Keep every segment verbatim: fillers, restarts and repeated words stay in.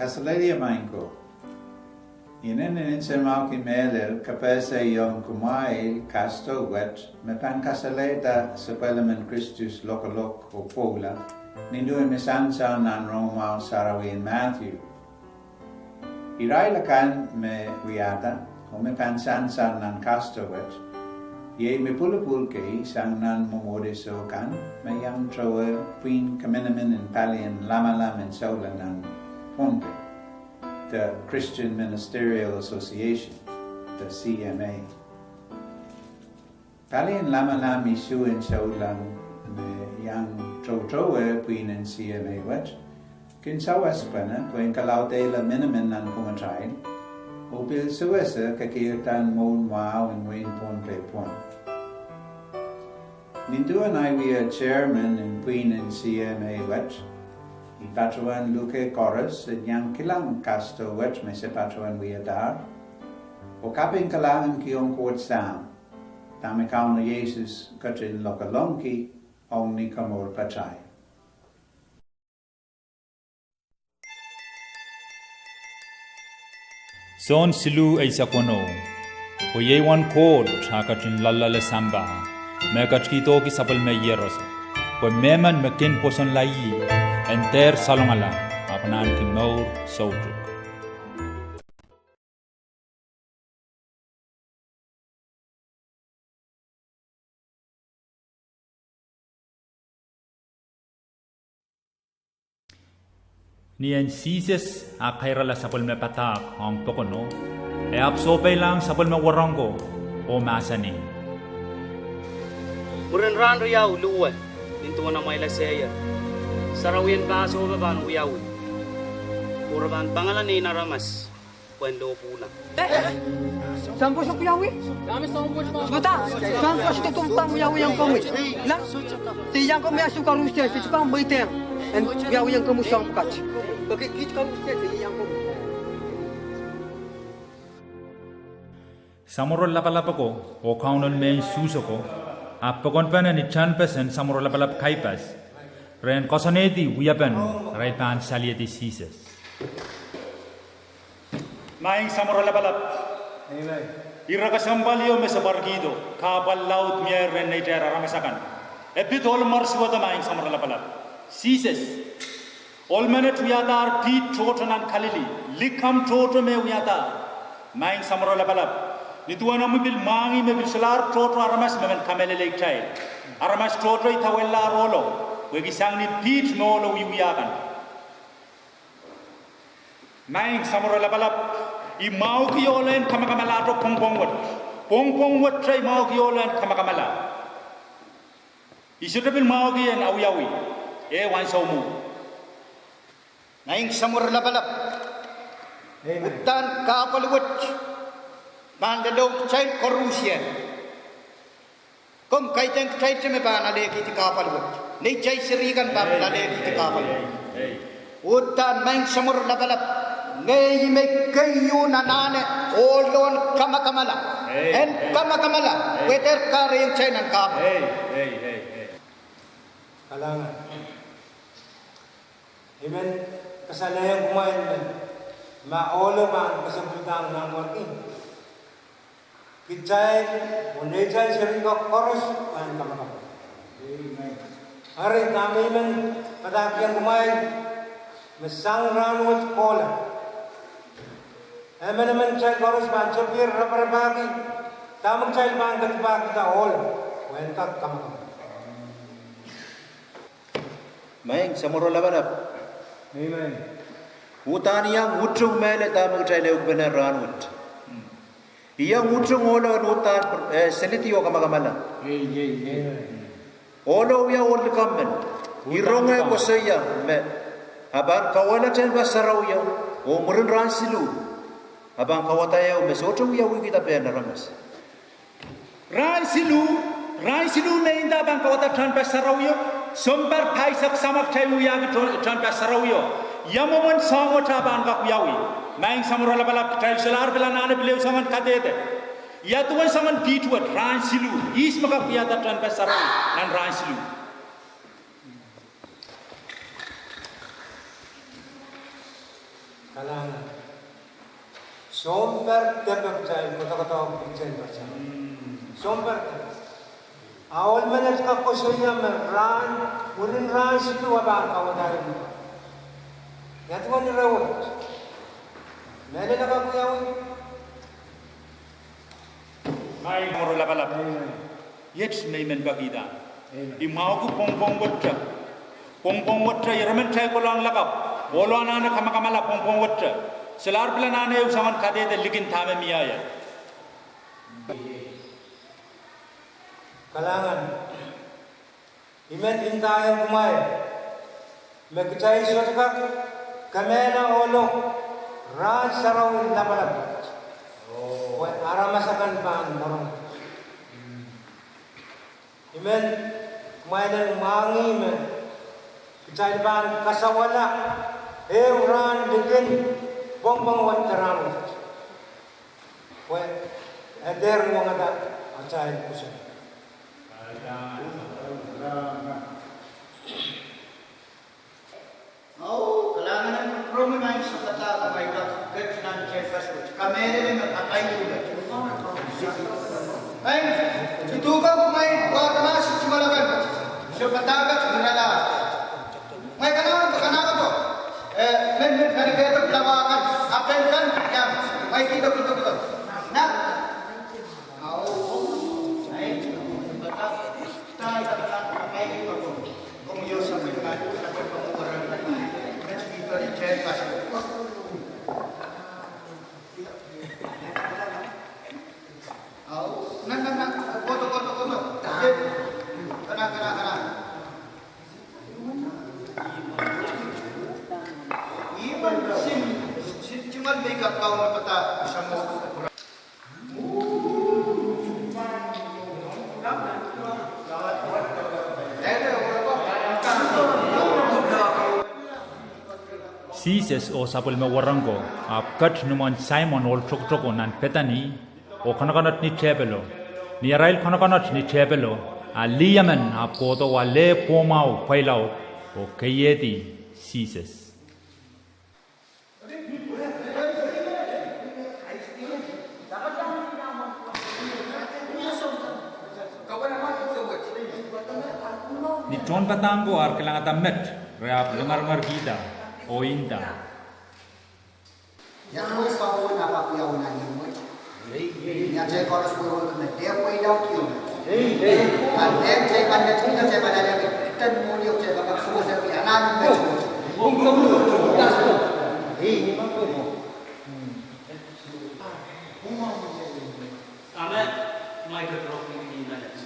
Kaselehlie maing ko. Inenen insenmwahuki mehlel kapehsehiong kumwail kasdo wet me pahn kasalehda sapwellimen Kristus lokolok oh pwoula, ni duwen me sansal nan rongamwahu sarawi en Madiu. Irail akan me wiahda, oh me pahn sansal nan kasdo wet, iei me pwulopwul kei sang nan mwomwohdiso kan me iang towe pwihn kamanaman en palien lamalam en soula nan Pohnpei, the Christian Ministerial Association, the C M A. Palien lamalam isuh en soula me iang tohtohwe pwihn en C M A wet kin sawaspene pwehn kalaudehla manaman nan pwungatail, oh pil sewese kekirdan mwohn wahu en wehin Pohnpei pwon. Ni duwen ahi wia chairman en pwihn en C M A wet, I patohwan luke koaros en iang kilang kasdo wet me se patohwan wiadahr, oh kaping kalahnganki ong Koht Sahm, dahme Kauno Sises ketin lokolongki ong ni komourpatail. Sohn siluh eisek weneu. Pwe iei uwen Koht a ketin loalloale sampah, me ketikihdohki sapwellime ieroso, pwe mehmen me kin pwosonla ih en dehr salongala, ahpw en ahneki mour soutuk. Ni en Sises ah kairala sapwellime padahk ong pokono, e ahpw sohpeilahng sapwellime wahnpoaron ko oh mahsanih: Mwurin rahn riau luhwe, nin duwen amwail eseier, sarawien Pahsohpe pahn wiawi, oh re pahn pangala Nein Aramas pwehn lohpwuhla. Soahng pwoson wiawi? Sohte, soahng pwoson pahn wiawi ong komwi. La, se iang komwi ansou koaros, se sohte pahn mweidehng en wiawi ong komwi soahng pwukat. Pwehki kiht koaros se iang komwi. Samworo lapalap ako oh kaunen mehn Suhs ako ahpw pokonpene ni tehnpesen samworo lapalap Kaiapas, re en koasoanehdi wiepen irail pahn saliedi Sises. Maing Samworo Lapalap, ire kesempwal ieu me se pwarkihdo, kahpwal laud mie rehn neitail aramas akan. E pid ohl mwersuwedo, Maing Samworo Lapalap. Sises, ohl menet wiadahr piht tohto nan Kalili, likamw tohto me wiadahr. Maing Samworo Lapalap, ni duwen omwi pil mwahngih me pil solahr tohto aramas me men kamehlele kitail. Aramas tohto idawehllahr ohlo, pwehki sang ni piht me ohlo wiewia kan. Maing Samworo Lapalap, I mwahuki ohlo en kamakamalahte pwongpwong wet. Pwongpwong wet I mwahuki ohlo en kamakamala. I sohte pil mwahuki en awiawi, eh, ansou mwo. Maing Samworo Lapalap, uhdahn kahpwal wet pahn lelohng kitail koarusie. Komw kaidehn kitail me pahn alehkihdi kahpwal wet. Neitail seri kan pahn pil alehkihdi kahpwal wet. Uhdahn Maing Samworo Lapalap, ngehi me keieu anahne ohlo en kamakamala, en kamakamala, pwe dehr kahrehiong kitail nan kahpwal. Kalahngan. I men kasalehiong kumwail me ma ohlo pahn kesempwalda nan warki, kitail oh neitail seri koaros pahn kamakamala. Eri dahme I men padahkihong kumwail me sang rahnwet kohla, emenemen kitail koaros pahn tepier raparapahki dahme kitail pahn kin pahkihda ohlo pwehn kak kamakamala. Maing Samworo Lapalap, uhdahn I iang utung mehlel dahme kitail ehukipene rahnwet. I iang utung ohlo en uhdahn, eh, selidi oh kamakamala. Ohlo wia ohl likamw men. I rong eh koasoia me a pahn kauwehla tehnpas sarawio, oh mwurin rahn siluh a pahn kauwada ehu me sohte wiawihkihda pehn aramas. Rahn siluh, rahn siluh me inda pahn kauwada tehnpas sarawio, sounpar pahisek samwa kitail wiawi tehnpas sarawio. Ia mwomwen soahng wet a pahn kak wiawi? Maing Samworo Lapalap, kitail solahr pil anahne pil ehu soangen kadehde. Ia duwen soangen piht wet, rahn siluh, ihs me kak wiahda tehnpas sarawi nan rahn siluh? Kalahngan. Sounpar depe kitail kodokodohng picture en Krais. Sounpar depe. A ohl menet kak koasoia me rahn, mwurin rahn siluh e pahn kauwadahr. Ia duwen ire wet? Mehlel a kak wiawi? Mai moro lapalap. Iet me I men pekihda. I mwahuki pwongpwong wet. Pwongpwong wet, ire men kitail kolahng lakapw. Ohlo anahne kamakamala pwongpwong wet. Solahr pil anahne ehu soangen kadehde likin dahme mie ie. Kalahngan. I men ndaiong kumwail me kitail sohte kak kemehla ohlo rahn sarawi lapalap. Pwe aramas akan pahn mwarong. I men kumwail en mwahngih me kitail pahn kasawala ehu rahn likin pwongpwong wet de rahn wet. Pwe e dehr wongada atail pwoson. Au, kalahngan en rong, maing Sampah Dahkot, ma I kak ket nan tehnpas wet, kamehlele me kapai uhla. Maing, I tuhke kumwail wahda mahs tungoal akan, Sampah Dahkot, mirala. Maing, kalahngan, kalahngan ko. Eh, men, men, men, ke tok lawa kan, apen kan, ya, maing, kihdo, kihdo, kihdo. Na? Au, maing, Sampah Dahkot. Sises oh sapwellime wahnpoaron ko ahpw ket ni mwohn Saimon ohl tokotoko nan Pethani, oh konokonot ni tehpelo. Ni arail konokonot ni tehpelo, a lih emen ahpw kohdo wa leh pwohmwahu pweilaud, oh keiehdi Sises. Ni tohnpadahk ko ar kilangada met, re ahpw lingeringekihda, oh nda, Ia duwen soahng me kak wiawi nan imwet? Ni atail koaros wehwehki me leh pweilaud ieu met. A leh kitail pahn netikihda, kitail pahn alehki kiden mwohni, oh kitail pahn kak sewesei anahn met. Dahme kumwail kedirong ni menet?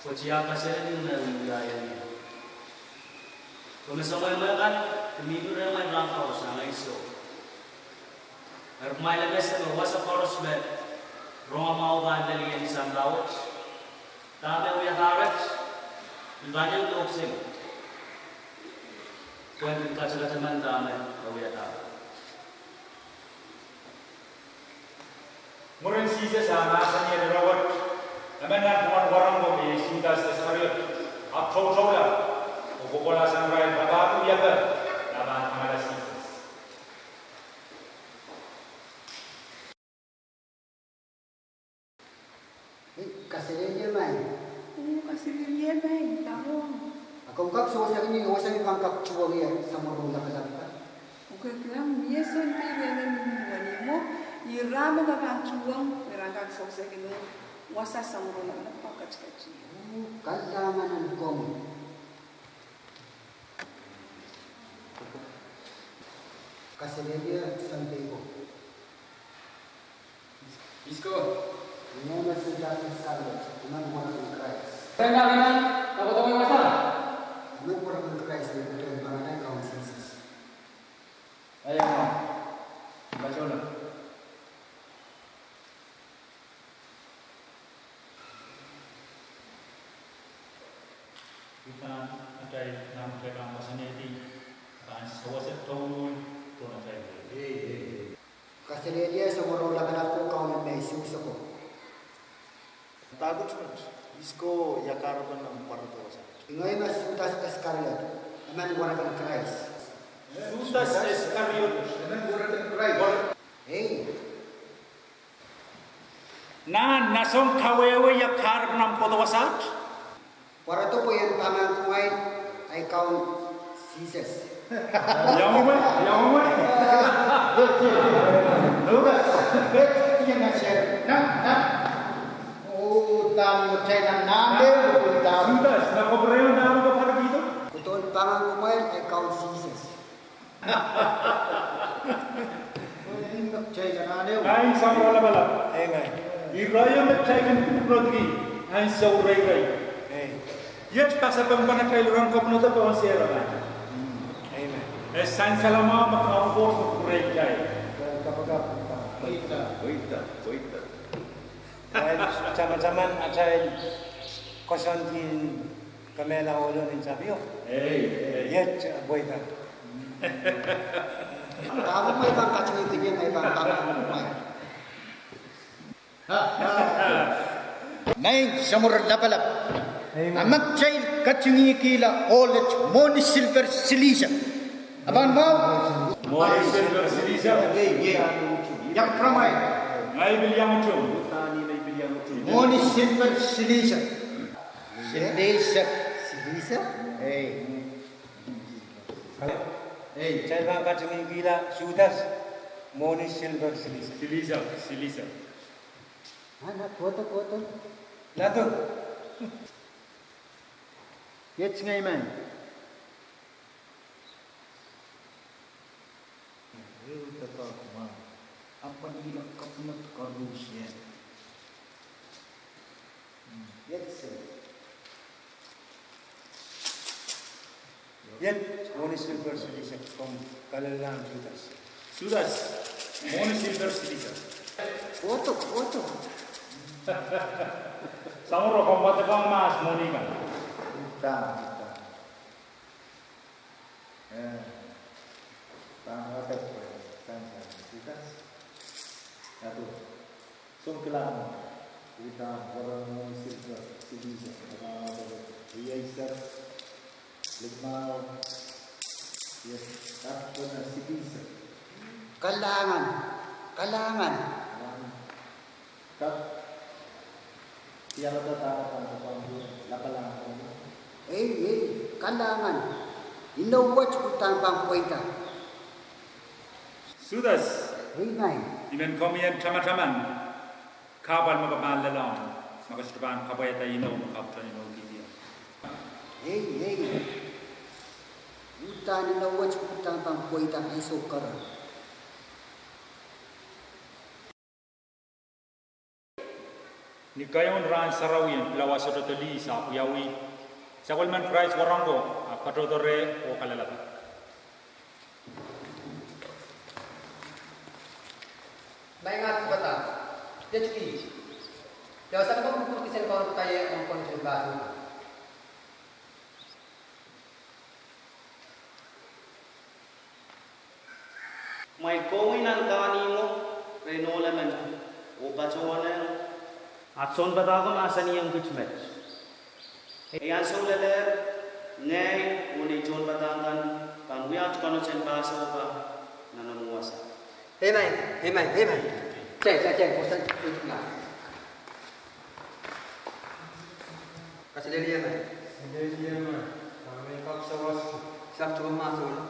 Pwe I kasalehiong me I wiahiong ie. Pwe me soangen mehkan, ke mihmi rehmwail rahn koaros, a ngehi soh. Eri kumwail en ese me wasa koaros me rongamwahu pahn lel ien sampah wet, dahme wiahda ret, I pahn iang dohk seli pwehn kin katakataman dahme e wiahda. Mwurin Sises ah mahsanih ire wet, emen nan pwungen wahnpoaron ko me iei Sudas Iskariot ahpw toutoula, oh kohkohlahsang irail rapahki wiepe, e pahn kamala Sises. Ei, kaselehlie maing. Oh, kaselehlie maing, tamong. A komw kak sewesei ni wasa me I pahn kak tuhwong ie samworo lapalap kan? Okay, kilang, mie sounpei rehn mihmi wenihmwo, ira me pahn tuhwong, ira kak sewesei ni wasa samworo lapalap pahn ketiket ie. Oh, kalahngan en komwi. Kaselehlie sounpei ko. Isko. Ngehi me Sudas Iskariot, I men wahnpoaron Krais. Penda kena, kapotongi wasa. I men wahnpoaron Krais, ni pwuhken pangala Kaun Sises. Aia ma. Basola. Idan atail nan tepang wasanedi, pahn sewese tohn tohnatail. Kaselehlie samworo lapalap ko, Kauno me sewesei ko. Dahkot met, isko, ia kahrepen nan pwarodo wasa. Ngehi me Sudas Iskariot, I men wahnpoaron Krais. Sudas Iskariot. Ei. Nan, nan soun kawehwe ia kahrepen omw kohdo wasaht? Pwarodo pwe I en pahn ong kumwail ahi kaun Sises. Iang kumwail, iang kumwail. Sudas, na, na. Oh, dahme kitail nan, nan, eh, Sudas, na kopwurehng dahme ke pwarodo? Kohdohn pahn ong kumwail ahi kaun Sises. Amen. Irail me kitail kin pwurodoki ansou reirei. Iet pasapeng pahn atail iren kopwurodo pohn Sera pahn. Amen. E sansal mwahu me Kauno Koht kupwurei kitail. Weita, weita, weita. Atail tamataman, atail koasoandi en kemehla ohl en tapio. Ei, ei. Iet, weita. Dahme kumwail pahn katingkihong ie, ngehi pahn pahn kumwail. Maing Samworo Lapalap. Amen. A ma kitail katingkihla ohl et mwohni silper silihsek. A pahn mwahu? Mwohni silper silihsek. Ei, ei. Iang kumwail. Ngehi pil iang utung. Mwohni silper silihsek. Silihsek. Silihsek? Ei. Ei, kitail pahn katingkihla Sudas mwohni silper silihsek. Silihsek, silihsek. Ah, na, kohdo, kohdo. Lado. Iet ngehi men. Ehu doadoahk mwahu. Ahpw pahn ihla kapwunod koaros ie. Iet mwohni silper silihsek, komw kalelahr Sudas. Sudas, mwohni silper silihsek. Kohdo, kohdo. Samworo, komw wadek ong mahs mwohni kan. Dah, dah. Eh, pahn wadek pwe sansal Sudas. Ado. Soun kilang, udahn warohng mwohni silper silihsek, pahn wadek rieisek, limau, iet, kapwunod silihsek. Kalahngan, kalahngan. Kalahngan. Kak, diarada dahme pahn, pahn lapalahng. Ei, ei, kalahngan. Inou wet uhdahn pahn pweida. Sudas. Ei, ngehi. I men komwi en tamataman kahpwal me ke pahn lelohng, ma ke sohte pahn kapwaiada inou me kapwutan inou kihdi ie. Ei, ei. Uhdahn inou wet uhdahn pahn pweida ansou keren. Ni keieun rahn sarawi en pilawa sohte lih ahpw wiawi, sapwellimen Krais wahnpoaron ko ahpw patohdo reh oh kalelapak. Maing at sipata, iet kiht. Ia sang komw kupwurki sang komw pahn ie omw pwohn tehnpas? Kumwail kohwei nan kahnimwo, ren ohl emen, oh patohwanohng. At sounpadahko mahsanihong kiht met, ei ansou lelehr, ngehi oh nei tohnpadahk kan pahn wiahda konehng en Passover nan omw wasa. Amen, amen, amen. Sei, sei, sei, koasoia, kaselehlie ma. Kaselehlie ma. Amen. Kak sawas. Sahpw tuhke mahsolo.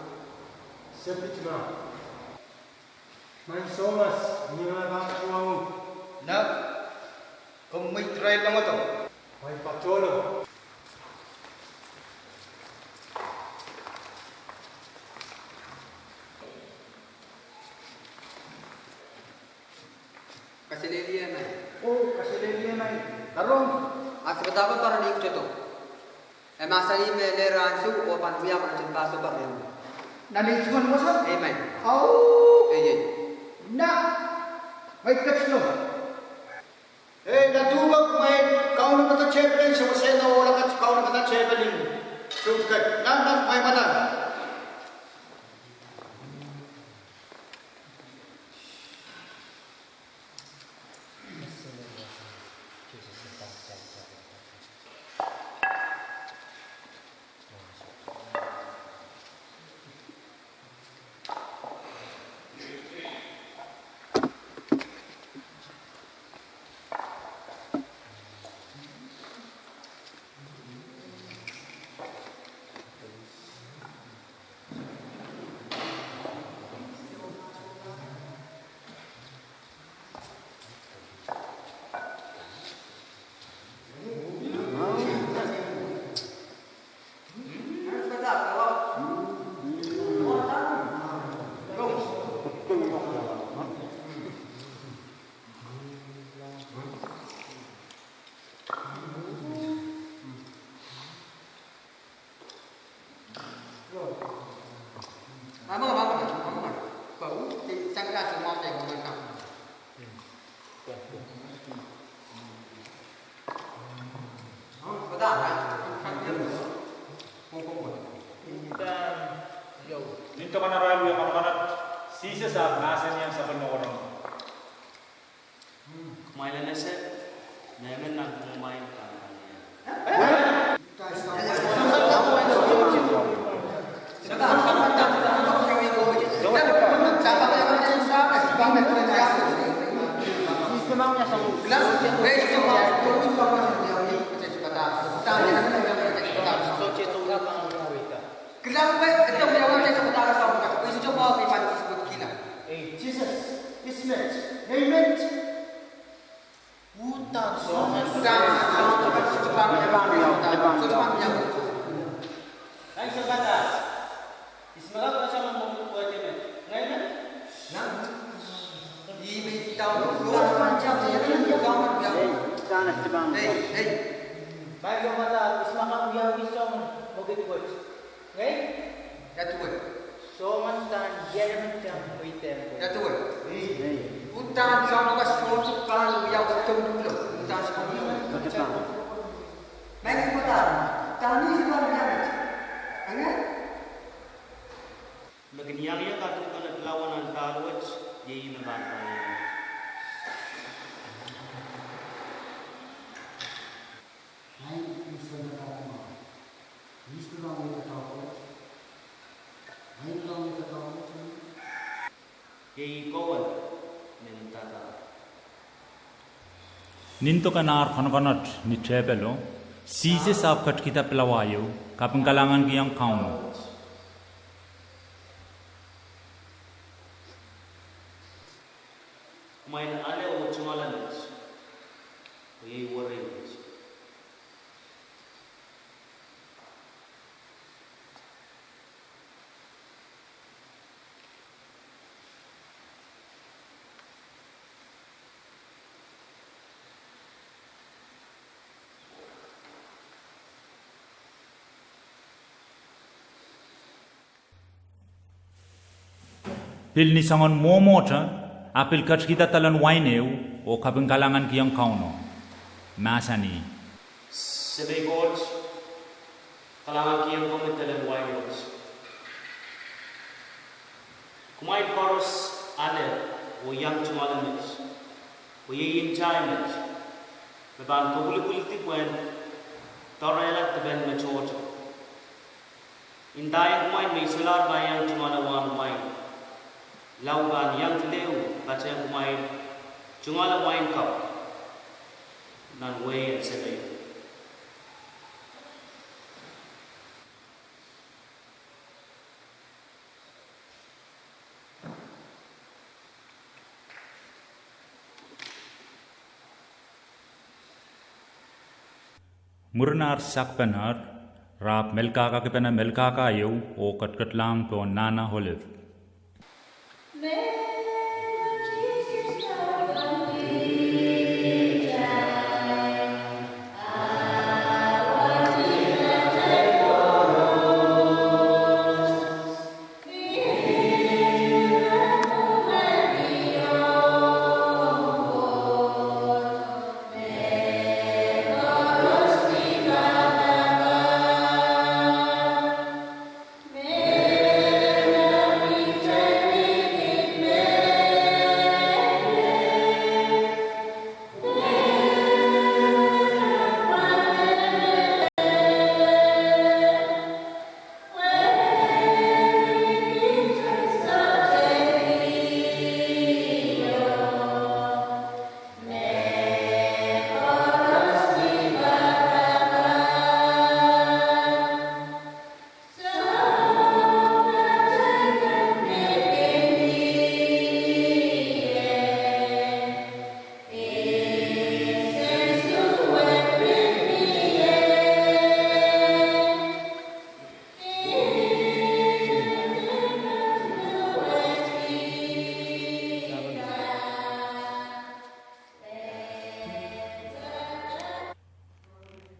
Sepit ma. Maing Soumas, ni ma pahn tuhwong. Na, komw mweidohng irail loangodo. Maing patohdo. Kaselehlie ma. Oh, kaselehlie ma. Karon. At sipata pahn pwarodo ni kitoto. E mahsanih me lel ansou oh pahn wia konehng en Passover rehmw. Nan ei tungoal wasa? Amen. Au. Ei, ei. Na. Maing ketido. Ei, na duhpek maing, kaunopada tepel en sewese na ola kat kaunopada tepel en. Suhpwukat. Nan, nan, maing madan. Sises ahpw mahsanihong sapwellime wahnpoaron, kumwail en ese mehmen nanpwungamwail pahn pahn ie. Ei, Sises, ihs met, nei met? Uhdahn soangen, uhdahn soangen, soangen, soangen. Ngehi soh pahn, ihs me kak ese me mwohn wet met? Ngehi met? Nang, ih me idawehn, ei, ei. Ngehi soh pahn, ihs me kak wiawi soangen mwekid wet? Ngehi? Ia duwe? Soangen dahn ieremen dahn pweidehng. Ia duwe? Uhdahn soangen kak sohte pahn wiawi, douluhlo. Uhdahn soangen. Ngehi soh pahn, dahn ihs pahn wiawi? Enge? Me kin iang ie kaduhkan pilawahn pahl wet, iei ih me pahn pahn ie. Iei ih kowe, nin dada. Nin doken ar konokonot ni tehpelo, Sises ahpw ketkihda pilawa ieu, kapingkalahngankihong Kauno. Kumwail ale oh tungoale met, pwe iei werei met. Pil ni soangen mwomwohte, ahpw pil ketkihda dahlen wain ehu, oh kapingkalahngankihong Kauno, mahsanih: Semei Koht, kalahngankihong komwi dahlen wain wet. Kumwail koaros ale oh iang tungoale met, pwe iei ntahi met, me pahn kepwilipwildi pwehn doarehla dipen me tohto. Ndahiong kumwail me I solahr pahn iang tungoale wahn wain, lao I pahn iang pil ehu patehng kumwail tungoale wain kapw nan wehin semeio. Mwurin ar sakpene, re ahpw melkahkakipene melkahka ieu oh ketketlahng pohn Nahna Oliv.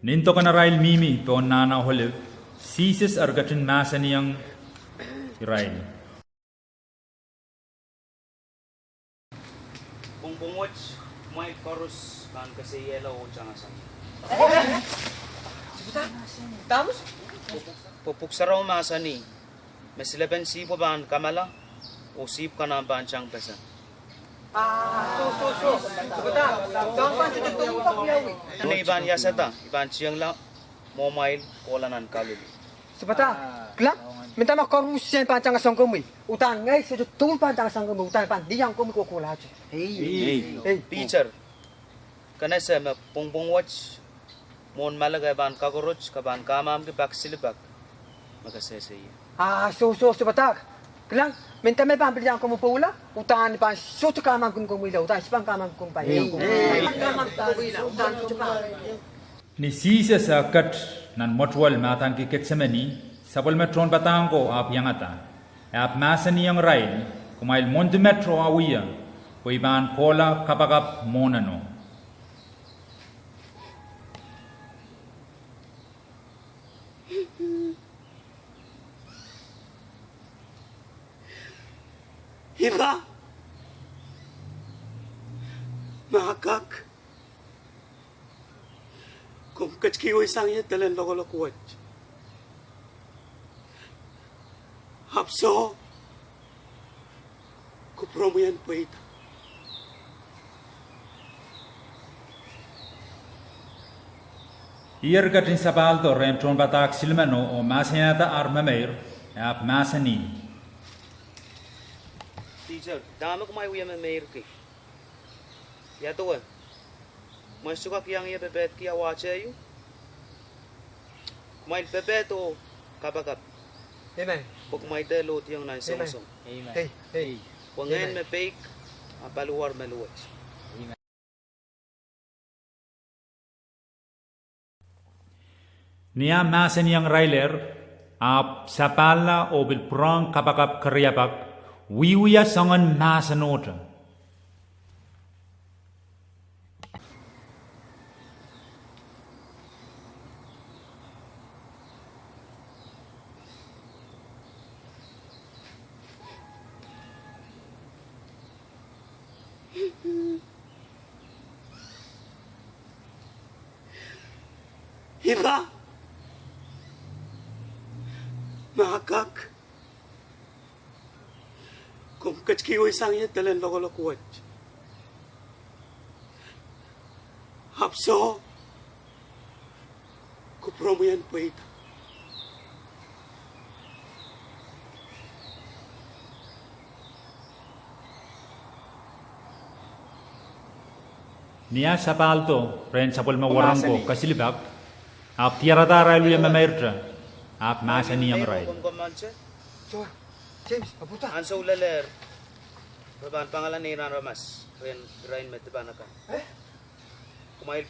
Nin doken arail mihmi pohn Nahna Oliv, Sises eri ketin mahsanihong irail: Pwongpwong wet, kumwail koaros pahn keseiehla oh tangasang ie. Pwe Pwuhk Sarawi mahsanih me silepen sihpwo pahn kamala, Oh sihpw kan ahpw pahn tang pesen. Soh, soh, soh. Soh pahn tang, soh pahn tang. Ni pahn iasada, I pahn tiengla mwohmwail kohla nan Kalili. Soh pahn tang, kilang, mendahte ma koaros en pahn tang sang komwi, udahn ngehi sohte pahn tang sang komwi, udahn pahn iang komwi kohkohlahte. Ei. Ei. Piter, ke ese me pwongpwong wet mwohn Malek e pahn kakorot, ke pahn kamamki pak silipak me ke sehse ie. Ah, soh, soh, soh pahn tang. Kilang, mendahte me pahn pil iang komwi pwoula, udahn pahn sohte kamamkin komwi la, udahn sohte pahn kamamkin komwi pahn iang komwi. Ei. Ni Sises eh ket nan mwetuwel me adaneki Ketsemeni, sapwellime tohnpadahk ko ahpw iangada. E ahpw mahsanihong irail, kumwail mwomwdi met oh awih, pwe I pahn kohla kapakap mwohneno. Ipa, ma kak, komw ketikihwei sang ie delen lokolok wet. Ahpw soh, kupwuromwi en pweida. Ier ketin sapahldo rehn tohnpadahk silimeno oh mahsanihada ar memeir, e ahpw mahsanih, Piter, dahme kumwail wia memeirki? Ia duwe, kumwail sohte kak iang ie pepehd ki ia wahte ieu? Kumwail pepehd oh kapakap, pwe kumwail dehr lohdiong nan songosong. Pwe ngehn me peik, a paliwar me luwet. Ni ah mahsanihong irailehr, ahpw sapahla oh pil pwurehng kapakap keriapak, wiewia soangen mahsenohte. Ipa, ma kak, komw ketikihwei sang ie delen lokolok wet. Ahpw soh, kupwuromwi en pweida. Ni ah sapahldo rehn sapwellime wahnpoaron ko kasilipak, ahpw diarada arail wia memeirte, ahpw mahsanihong irail, ansou lelehr, re pahn pangala neirail aramas rehn irail me dipan akan. Kumwail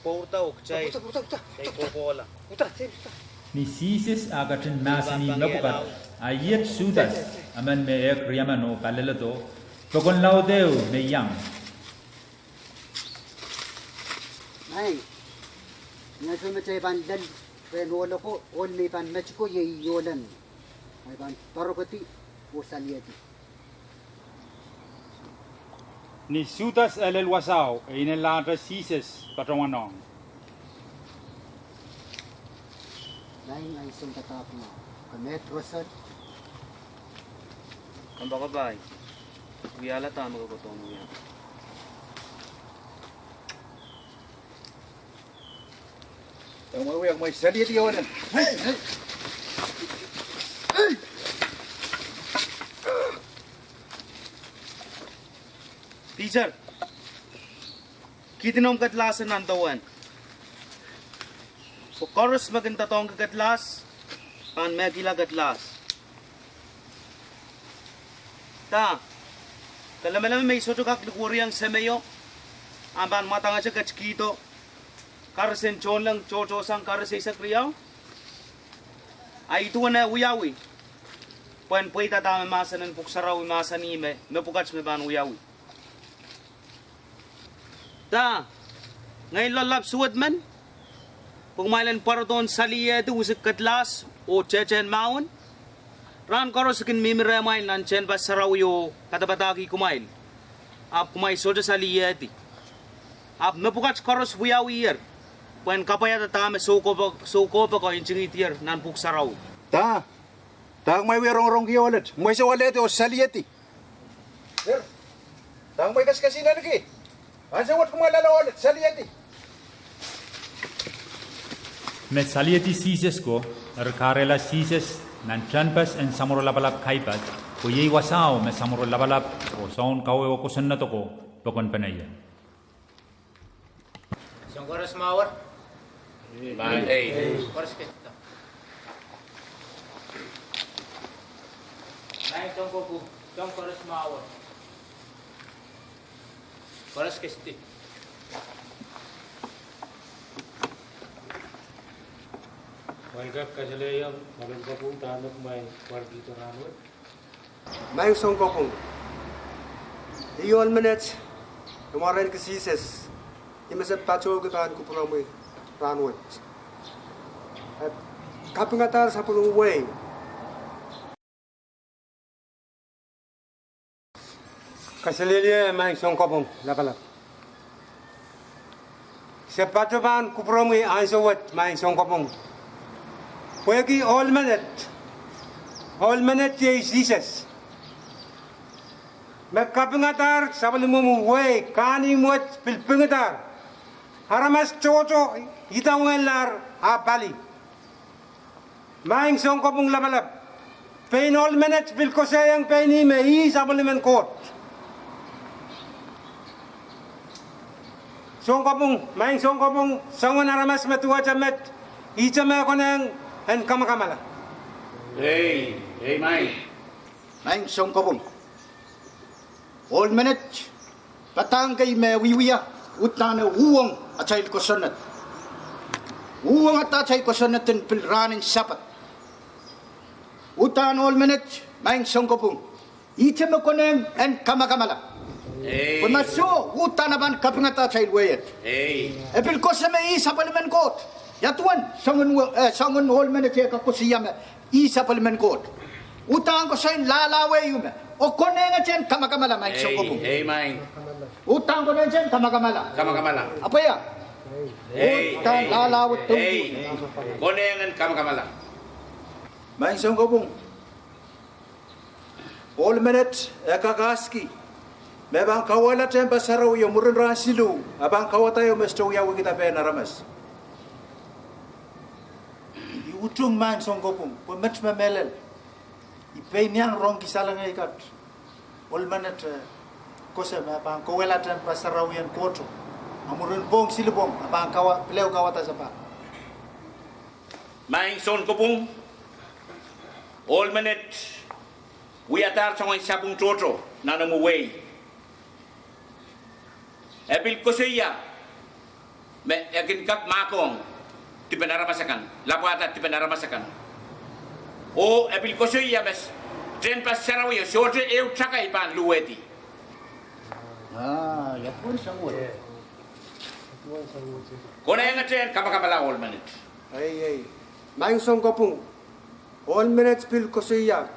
pwourda oh kitail kohkohla. Ni Sises ah ketin mahsanih mepwukat, a iet Sudas, emen me ehk riemeno, kaleledo, pokon laud ehu me iang, Maing, ni ansou me kitail pahn lel rehn ohl oko, ohl me I pahn met ko iei ih ohlen me I pahn poarokedi oh saliedi. Ni Sudas eh lel wasao, e inenlahte Sises patohwanohng, Maing, ahi sounpadahk mwahu, ke met roson? Kompoakepahi, wiahla dahme ke kohdohn wia. Piter, kihdi noumw kedlahs nan dewehn. Pwe koaros me kin doadoahngki kedlahs pahn mehkihla kedlahs. Dah, ke lemeleme me I sohte kak likwerihong semeio, ahpw pahn mwadangete ketikihdo karis en tohnleng tohtohsang karis eisek riau? A ih duwen eh wiawi, pwehn pweida dahme mahsen en Pwuhk Sarawi mahsanih me mepwukat me pahn wiawi. Dah, ngehi loallap suwed men, pwe kumwail en pwarodohn saliehdi wisik kedlahs oh tehtehn mahwen? Rahn koaros I kin mihmi rehmwail nan tehnpas sarawi oh padapadahkih kumwail, ahpw kumwail sohte saliehdi. Ahpw mepwukat koaros wiawiher, pwehn kapwaiada dahme soukohp oko ntingihdier nan Pwuhk Sarawi. Dah, dah kumwail wie rongorongki ohl et? Kumwail solahr alehdi oh saliedi. Eri, dahme I kesikesin ahneki? Ansou wet kumwail ale ohl salihedi. Me salihedi Sises ko, eri kahrehla Sises nan tehnpas en samworo lapalap Kaipas, pwe iei wasao me samworo lapalap oh soun kawehwe kosonned oko pokonpene ie. Soang koaros mwahu. Ei. Koaros kei. Maing Soun Kopwung, soang koaros mwahu. Koaros kei. Kumwail kak kasalehiong Maing Soun Kopwung dahme kumwail warkihdo rahnwet. Maing Soun Kopwung, ih ohl menet me mwarenki Sises, ih me se patohki pahn kupwuromwi rahnwet. E kapingadahr sapwellimomwi wehi. Kaselehlie Maing Soun Kopwung lapalap. Se patohwan kupwuromwi ansou wet Maing Soun Kopwung. Pwehki ohl menet, ohl menet iei Sises, me kapingadahr sapwellimomwi wehi, kahnimw wet pil pingidahr. Aramas tohto idawehn lahr ah pali. Maing Soun Kopwung lapalap, pein ohl menet pil koasoiaiong pein ih me ih sapwellimen Koht. Soun Kopwung, Maing Soun Kopwung, soangen aramas me duwehte met, ihte me konehng en kamakamala. Ei, ei, Maing. Maing Soun Kopwung, ohl menet padahk kei me wiewia, uhdahn e uhwong atail kosonned. Uhwongada atail kosonned en pil rahn en Sapad. Uhdahn ohl menet, Maing Soun Kopwung, ihte me konehng en kamakamala. Ei. Pwe ma soh, uhdahn e pahn kapingada atail wehi et. Ei. E pil koasoia me ih sapwellimen Koht. Ia duwen soangen we-, eh, soangen ohl menet e kak koasoia me ih sapwellimen Koht? Uhdahn koasoin lahlahwe ieu me, oh konehngete en kamakamala, Maing Soun Kopwung. Ei, ei, Maing. Uhdahn konehngete en kamakamala. Kamakamala. Ahpw ia? Ei, uhdahn ei, lahlahwe dohng. Ei, konehng en kamakamala. Maing Soun Kopwung, ohl menet e kak aski me pahn kauwehla tehnpas sarawio mwurin rahn siluh, e pahn kauwada ieu me sohte wiawihkida pehn aramas. I utung Maing Soun Kopwung, pwe met me mehlel, I pein iang rongki salengei kat. Ohl menet, eh, koasoia me pahn kauwehla tehnpas sarawien Koht, a mwurin pwohng silipwong, e pahn kawa-, pil ehu kauwada sapahl. Maing Soun Kopwung, ohl menet wiadahr soangen sapwung tohto nan omw wehi. E pil koasoia me e kin kak mahkohng dipen aramas akan, lapwahda dipen aramas akan. Oh e pil koasoia me s-, tehnpas sarawio sohte ehu takai pahn luwehdi. Ah, ia pwon sang wet. Konehngete en kamakamala ohl menet. Ei, ei. Maing Soun Kopwung, ohl menet pil koasoia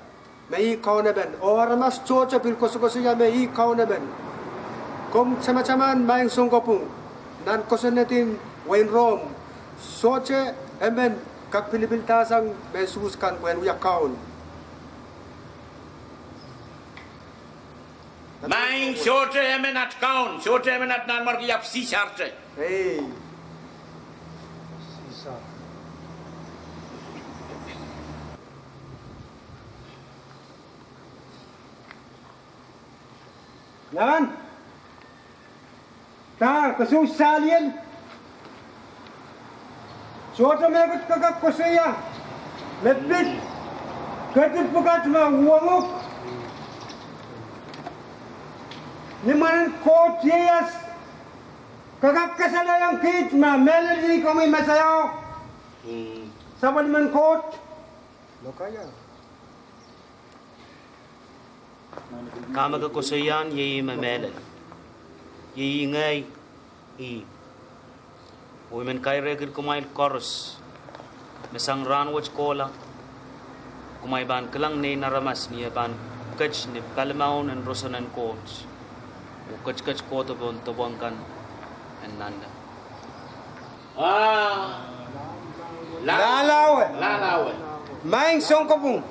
me ih Kaunemen, oh aramas tohto pil koasokoasoia me ih Kaunemen. Komw tamataman Maing Soun Kopwung, nan kosonned en wehin Rom, sohte emen kak pilipilda sang mehn Suhs kan pwehn wia kaun. Maing, sohte emen at kaun, sohte emen at nanmwarki, ahpw Sisarte. Ei. Sisar. Nan. Dah, ke soh saliel. Sohte mehkot ke kak koasoia me pid ketin pwukat me uhwong uhk. Ni mwaren Koht ieias, ke kak kasalehiong kiht me mehlel iei komwi Mesaia, sapwellimen Koht. Dahme ke koasoia iei me mehlel. Iei ngehi ih. Oh I men kairehkid kumwail koaros me sang rahnwet kohla, kumwail pahn kilang Nein Aramas ni eh pahn ket ni palimaun en roson en Koht, oh ketiket kohdo pohn dopwong kan en nanleng. Ah, lahlahwe. Lahlahwe. Maing Soun Kopwung,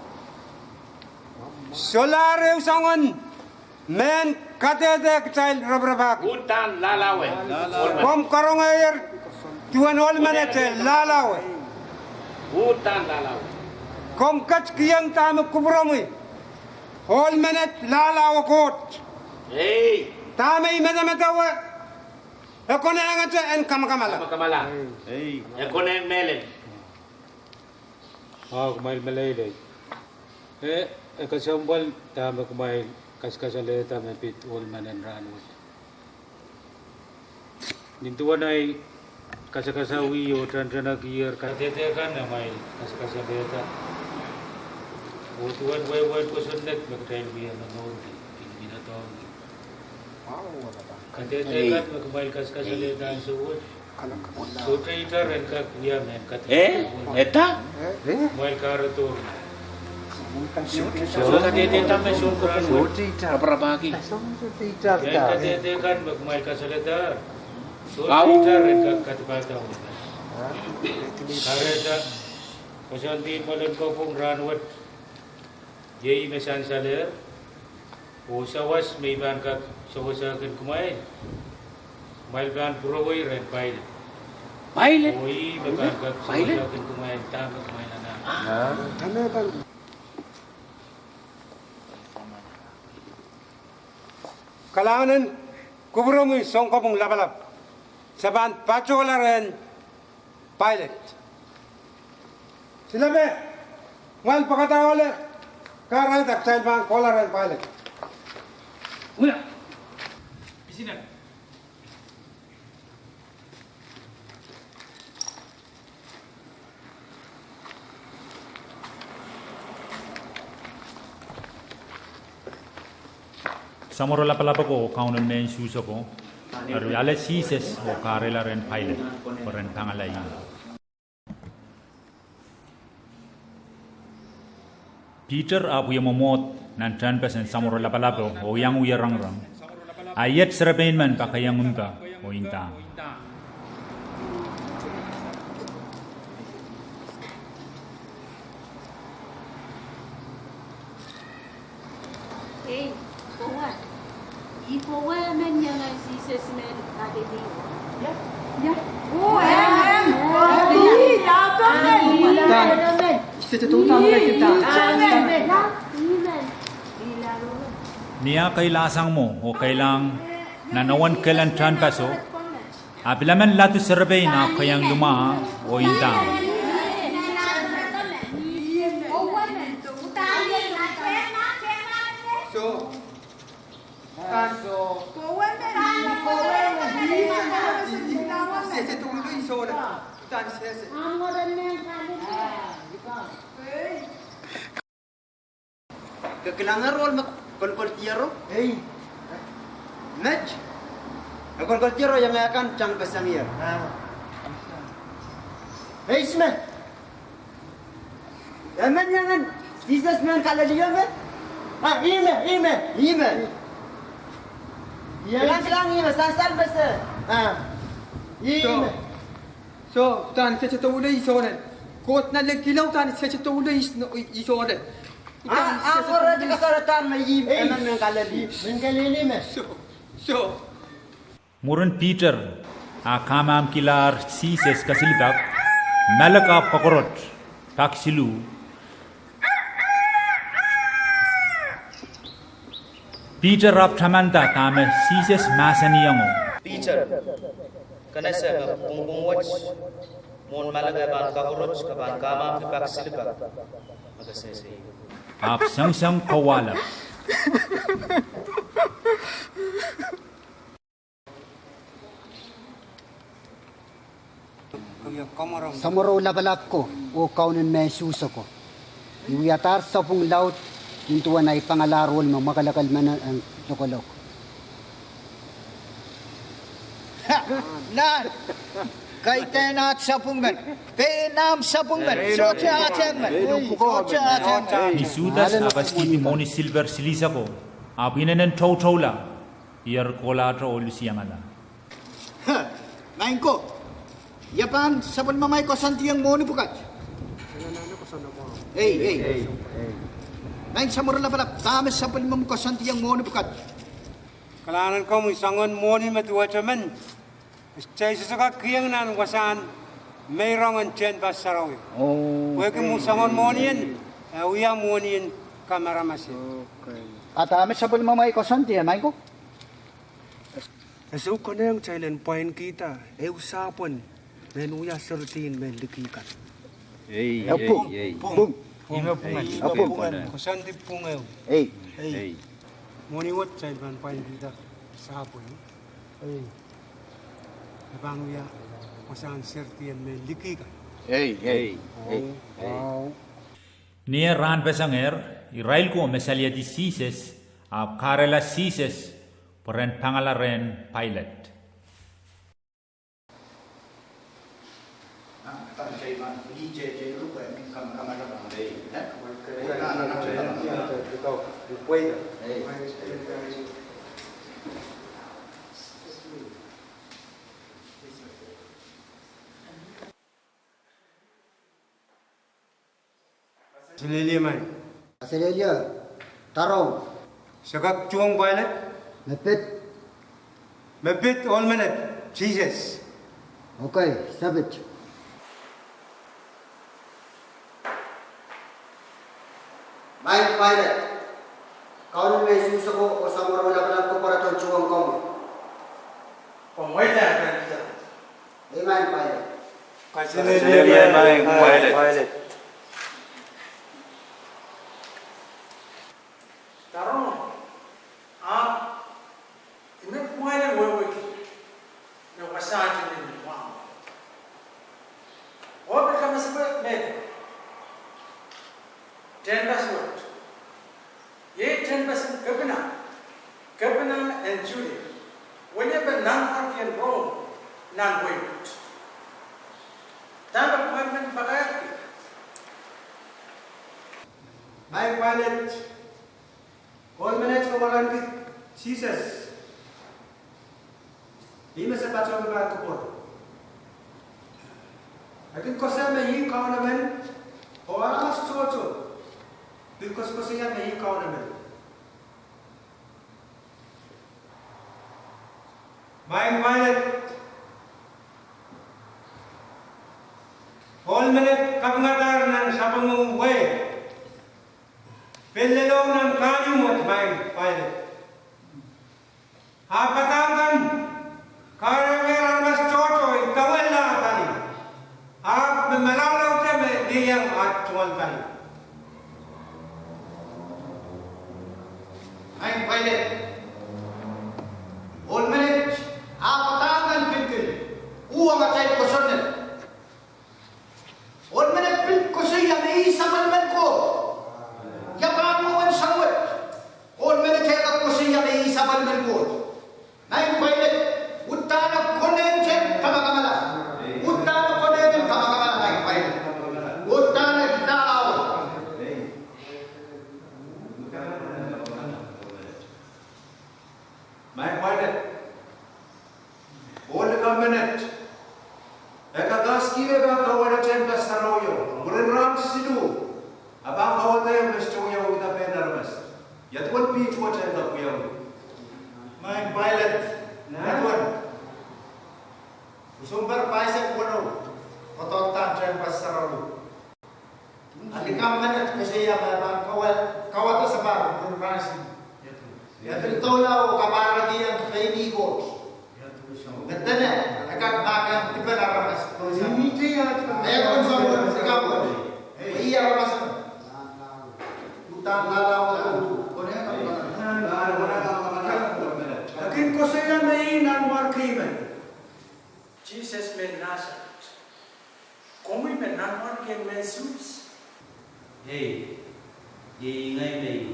solahr ehu soangen Mehn kadehde kitail raparapahki. Uhdahn lahlahwe. Komw karongehier duwen ohl menet eh lahlahwe. Uhdahn lahlahwe. Komw ketikihong dahme kupwuromwi. Ohl menet lahlahwe Koht. Ei. Dahme I medemedewe, e konehngete en kamakamala. Kamakamala. Ei. E konehng mehlel. Ah, kumwail meleilei. E, e kesempwal dahme kumwail kasakasalehda me pid ohl menet rahnwet. Nin duwen ei kasakasawih oh tantanekih kadehde kan, amwail kasakasalehda. Oh duwen wehwehn kosonned me kitail wia momourki, kin minatohng. Kadehde kan me kumwail kasakasalehda ansou wet. Sohte itar en kak wia mehn kadehde. Eh? Eda? Kumwail kahredohr. Sohte itar me sohte itar. Raparapahki. Mehn kadehde kan me kumwail kasalehda. Sohte itar en kak kadipada. Kahrehda, koasoandi mwomwen kopwung rahnwet. Iei me sansalehr, oh sawas me I pahn kak sewesehkin kumwail, kumwail pahn pwurowei rehn Pailet. Pailet? Oh ih me pahn kak sewesehkin kumwail dahme kumwail anahne. Kalahngan en kupwuromwi sounkopwung lapalap. Se pahn patohla rehn Pailet. Silepe, kumwail pekada ohlo, kahrehiong kitail pahn kohla rehn Pailet. Wia. Pisina. Samworo lapalap ako, kaunen mehn Suhs ako, eri ale Sises oh kahrehiong rehn Pailet pwe ren pangala ih. Piter ahpw wie mwomwohd nan tehnpas en samworo lapalap ako oh iang wie rongorong, a iet serepein men pak iang mpe oh ndahng. Ei, pwowe. Ih pwowe emen iang Sises mehn Kalili? Ia. Ia. Oh, emen. Emen. Emen. Emen. Ni ah keilahsang mwo oh keilahng nan ewen kelen tehnpaso, a pil emen ladu serepein ahpw kaiahng limwah oh ndahng. Ke kilang ohl me kolkoldiero? Ei. Met? E kolkoldiero iang kan tang pesengier. Ah. Ei, ih me. Emen iang Sises mehn Kalili me? Ah, ih me, ih me. Ih me. Ia. Kilang, kilang, ih me, sansal me se. Ah. Ih me. So, uhdahn sehse doulong ih soangen. Koht nanleng kilang uhdahn sehse doulong ih soangen. Ah, ah, koaros kasaradan me ih, emen mehn Kalili. Mehn Kalili me. So, so. Mwurin Piter ah kamamkilahr Sises kasilpak, malek ahpw kokorot, pak siluh. Piter ahpw tamanda dahme Sises mahsanihongo. Piter, ke ese me pwungpwung wet mwohn malek e pahn kokorot, ke pahn kamamki pak silihpak me ke sehse. Ahpw sengiseng kowahlap. Samworo lapalap ko, oh kaunen mehn Suhs ako. I wiadahr sapwung laud, nin duwen ei pangalahr ohl me mwakelekel men en lokolok. Ha! Nan! Kaidehn aht sapwung men. Pein ahmw sapwung men. Sohte aht eng men. Sohte aht eng men. Ni Sudas ah kaskihdi mwohni silper silihsek ko, ahpw inenen toutoula, I eri kohlahte oh lusiangala. He, maing ko, ia pahn sapwellimamwail koasoandiong mwohni pwukat? Ei, ei. Maing samworo lapalap, dahme sapwellimomwi koasoandiong mwohni pwukat? Kalahngan en komwi, soangen mwohni me duwehte men, kitail sohte kak kihong nan wasahn meirongen tehnpas sarawi. Oh. Pwehki mwo soangen mwohnien, eh, wia mwohnien kamaramas. Okay. Ahpw dahme sapwellimomwi koasoandi, eh, Michael? E sou konehng kitail en pwainkihda ehu sapwen mehn wia serdihn mehn liki kan. Ei, ei, pwung, ei. Pwung. Ih me pwung. Ei, pwung. Koasoandi pwung ehu. Ei. Ei. Mwohni wet kitail pahn pwainkihda sapwen. Ei. E pahn wia wasahn serdihn mehn liki kan. Ei, ei. Ei. Ei. Ei. Ni eh rahnpesengehr, irail ko me saliedi Sises, ahpw kahrehla Sises, pwe ren pangala rehn Pailet. Kaselehlie, Maing. Kaselehlie. Tarohng. Se kak tuhwong Pailet? Me pid. Me pid ohl menet, Sises. Okay, se pid. Maing Pailet, Kauno me Suhs oko oh Samworo Lapalap, ke pwarodo tuhwong komwi. Komwi mweidohng pahn pid. Ei, Maing Pailet. Kaselehlie, Maing Pailet. Tarohng, ahpw I men kumwail en wehwehki me wasahn tehnpas en wahn. Oh pil kamasepwehki me tehnpas wet, iei tehnpas en kepina, kepina en Suhs, weliepen nanmwarkien Rom nan wehi wet. Dahme kumwail men pakairki? Maing Pailet, ohl menet me waranki Sises, ih me se patohwan kupwur. E kin koasoia me ih Kauno men, oh aramas tohto pil koasokoasoia me ih Kauno men. Maing Pailet, ohl menet kapingadahr nan sapwellime wehi, pil lelohng nan kahnimw wet, Maing Pailet. Ahpw padahk kan kahrehiong aramas tohto I kawehla pali, ahpw me malaulau te me ieiang at tungoal pali. Maing Pailet, ohl menet ahpw padahk kan pil kin uhwong atail kosonned. Ohl menet pil koasoia me ih sapwellimen Koht. Ia pahn mwomwen soahng wet? Ohl menet eh kak koasoia me ih sapwellimen Koht. Maing Pailet, uhdahn e konehng tehnpas en kamakamala. Uhdahn e konehng en kamakamala, Maing Pailet. Uhdahn e lalaud. Maing Pailet, ohl likamw menet e kak askihla me pahn kauwehla tehnpas sarawio mwurin rahn siluh, e pahn kauwada me sohte wiawi da pein aramas. Ia duwen piht wet en kak wiawi? Maing Pailet, ia duwen? Sounpar pahisek weneu, doadoahk en tehnpas sarawio. A likamw menet koasoia me pahn kawa-, kauwada sampah mwurin rahn siluh. Ia pil doula oh kapahreki pein ih Koht. Me dene e kak mahkpen aramas. Ih aramas. Uhdahn lalaud. E kin koasoia me ih nanmwarkien men. Sises mehn Nasaret, komwi me nanmwarkien mehn Suhs? Ei, iei ngehi me ih.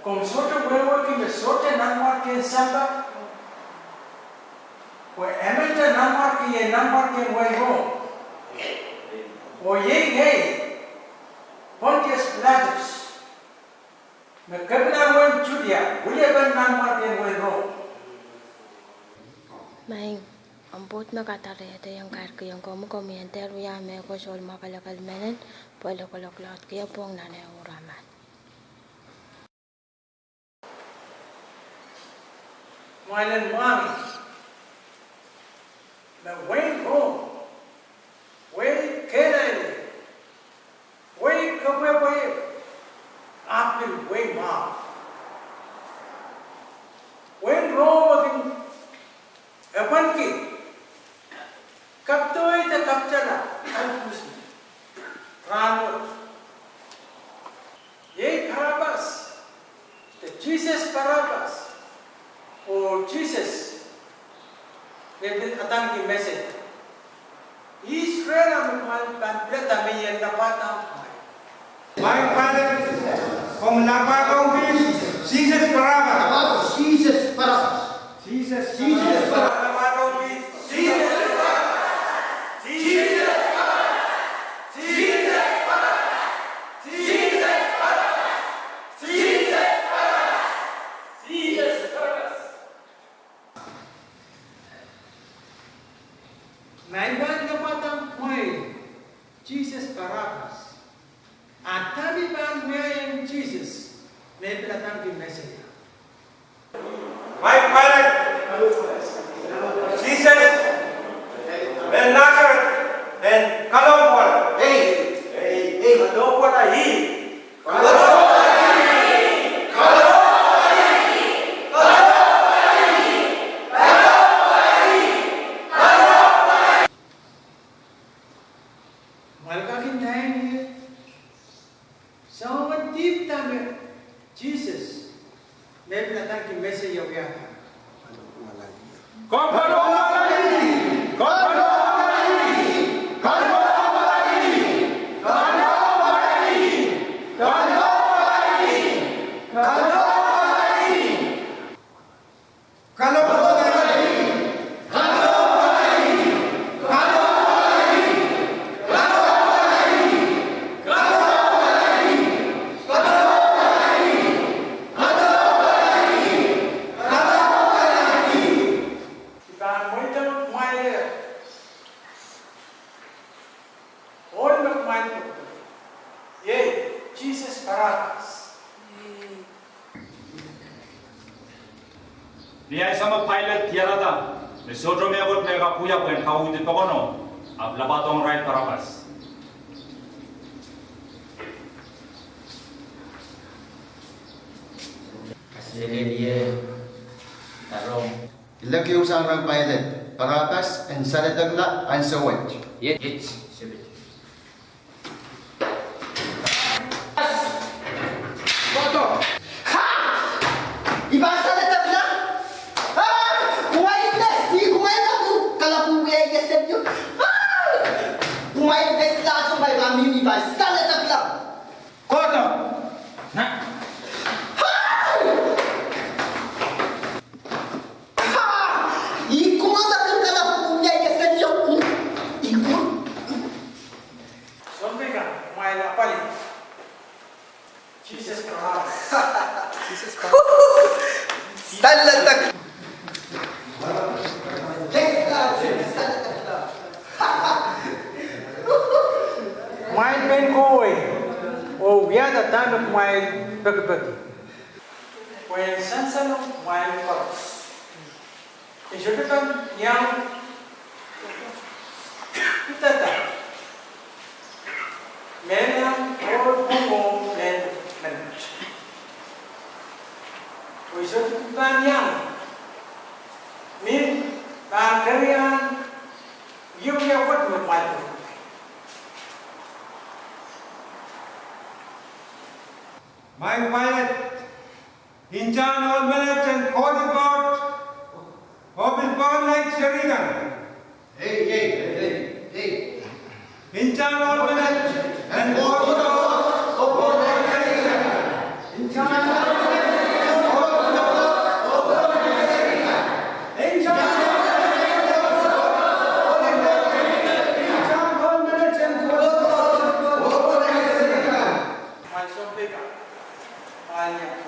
Komw sohte wehwehki me sohte nanmwarkien sampah? Pwe emente nanmwarki iei nanmwarkien wehin Rom. Oh iei ngehi, Pontius Pilatus, me kepina wehin Sudia, weliepen nanmwarkien wehin Rom. Maing, ahmw pwoud me kadarehdohiong, kairkihong komwi, komwi en dehr wia mehkot ohl mwakelekel menet, pwe lokolok laudkihong pwong nan eh uraman. Mwail en mwahngih me wehin Rom, wehi kehlail, wehi kepwehpwehier, ahpw pil wehi mwahu. Wehin Rom me kin epwelki kapdohwei de kapitala, kalpwuhsi, rahnwet. Iei Barabbas, de Sises Barabbas, oh Sises me pil adaneki Mesaia. Israel ahmw pahn pilada me I en lapwada mwail. Mwail Pailet, komw lapwada Sises Barabbas. Sises Barabbas. Sises, Sises Barabbas. Ma I pahn lapwada mwail Sises Barabbas, a dahme I pahn wiahiong Sises me pil adaneki Mesaia? Mwail Pailet, Sises mehn Nasaret en kalohpwala. Ei, ei, ei, kalohpwala ih. Mwail kak inda ie, soangen dihp da me Sises me pil adaneki Mesaia wiahda? Kalohpwala ih, kalohpwala ih, kalohpwala ih, kalohpwala ih, kalohpwala ih, kalohpwala ih. I pahn mweidohng kumwail ohl me kumwail pekipeki, iei Sises Barabbas. Ni ansou me Pailet diarada me sohte mehkot me e kak wia pwehn kauhdi pokono, ahpw lapwadohng irail Barabbas. Kaselehlie, Rom. I leki ehu sang rehn Pailet, Barabbas en saledekla ansou wet. Iet, iet, sepit. Kohdo. Ha! I pahn saledekla? Ha! Kumwail mes, kumwail kalapw, kalapw wia ie sehd ieu. Ha! Kumwail mes lahso, kumwail pahn mihmi, I pahn saledekla. Kohdo. Na. Ha! Ha! I kumwail kalapw wia ie sehd ieu. I kumwail. Sounpei kan, kumwail apwalih. Sises Krais. Sises Krais. Saledek. Kumwail pein kohwei, oh wiahda dahme kumwail pekipeki. Pwe en sansal kumwail koaros. I sohte pahn iang pidada mehlahn ohl pwongo mehn menet. Pwe I sohte pahn iang mih pahn keriahn wiewia wet me kumwail pekipeki. Maing Pailet, ntahn ohl menet en kohdi Koht, oh pil pwekid neik seri kan. Ei, ei, ei, ei. Ntahn ohl menet en kohdi Koht, oh pwekid neik seri kan. Ntahn ohl menet en kohdi Koht, oh pwekid neik seri kan. Ntahn ohl menet en kohdi Koht, oh pwekid neik seri kan. Ntahn ohl menet en kohdi Koht, oh pwekid neik seri kan. Kumwail sounpei kan. Kumwail iang.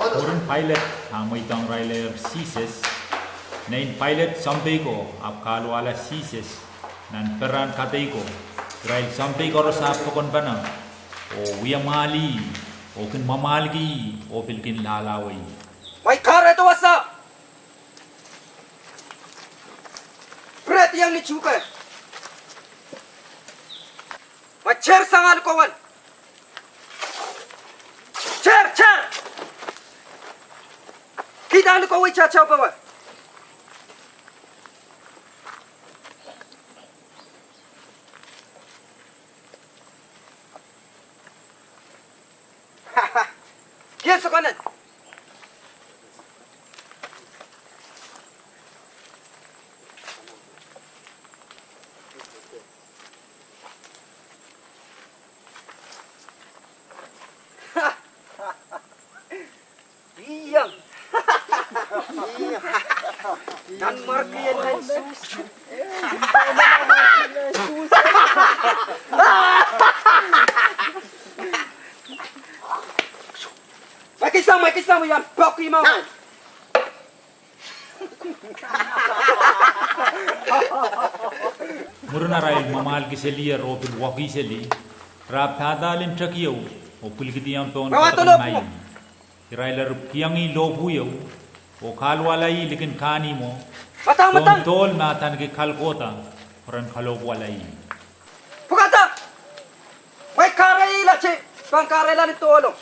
Mwurin Pailet ah mweidohng irailehr Sises, nein Pailet sounpei ko ahpw kahluwala Sises nan perehn kadeiko. Irail sounpei koaros ahpw pokonpene, oh wia mwahl ih, oh kin mwamwahlki ih, oh pil kin lahlahwei ih. Mwein kahrehda wasa. Pwurehdiong ni tuhke. Mwein tehr sang ahl kowe. Tehr, tehr. Kihda ahl kowe, tatapowe. Kien sokonen. Iang. Nanmwarkien nan Suhs. Mwein kisang, mwein kisang, iang poaki mwo. Mwurin arail mwamwahlki seli, re pil wekihseli, re ahpw padahl en tekieu oh pwilikihdiong pohn kadoken maing. Irail eri kihong ih lohpwu ieu oh kahluwala ih likin kahnimwo pohn dohl me adaneki Kalkoda, pwe ren kalohpwuwala ih. Pwukada! Mwein kahrehiong ih, pahn kahrehla ni dohlo.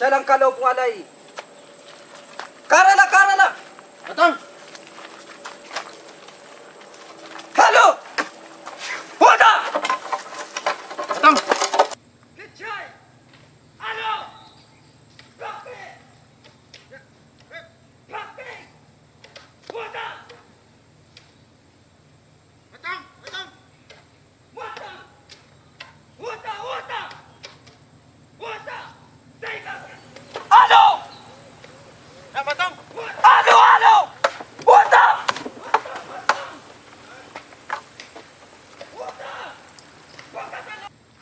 Kitail en kalohpwuwala ih. Kahrehla, kahrehla! Padahk! Kalohpwuwada! Padahk! Kitail! Alo! Poaki! Poaki! Wada! Padahk! Padahk! Wada! Wada! Wada! Wada! Seiloak! Alo! Padahk! Alo, alo! Wada! Wada!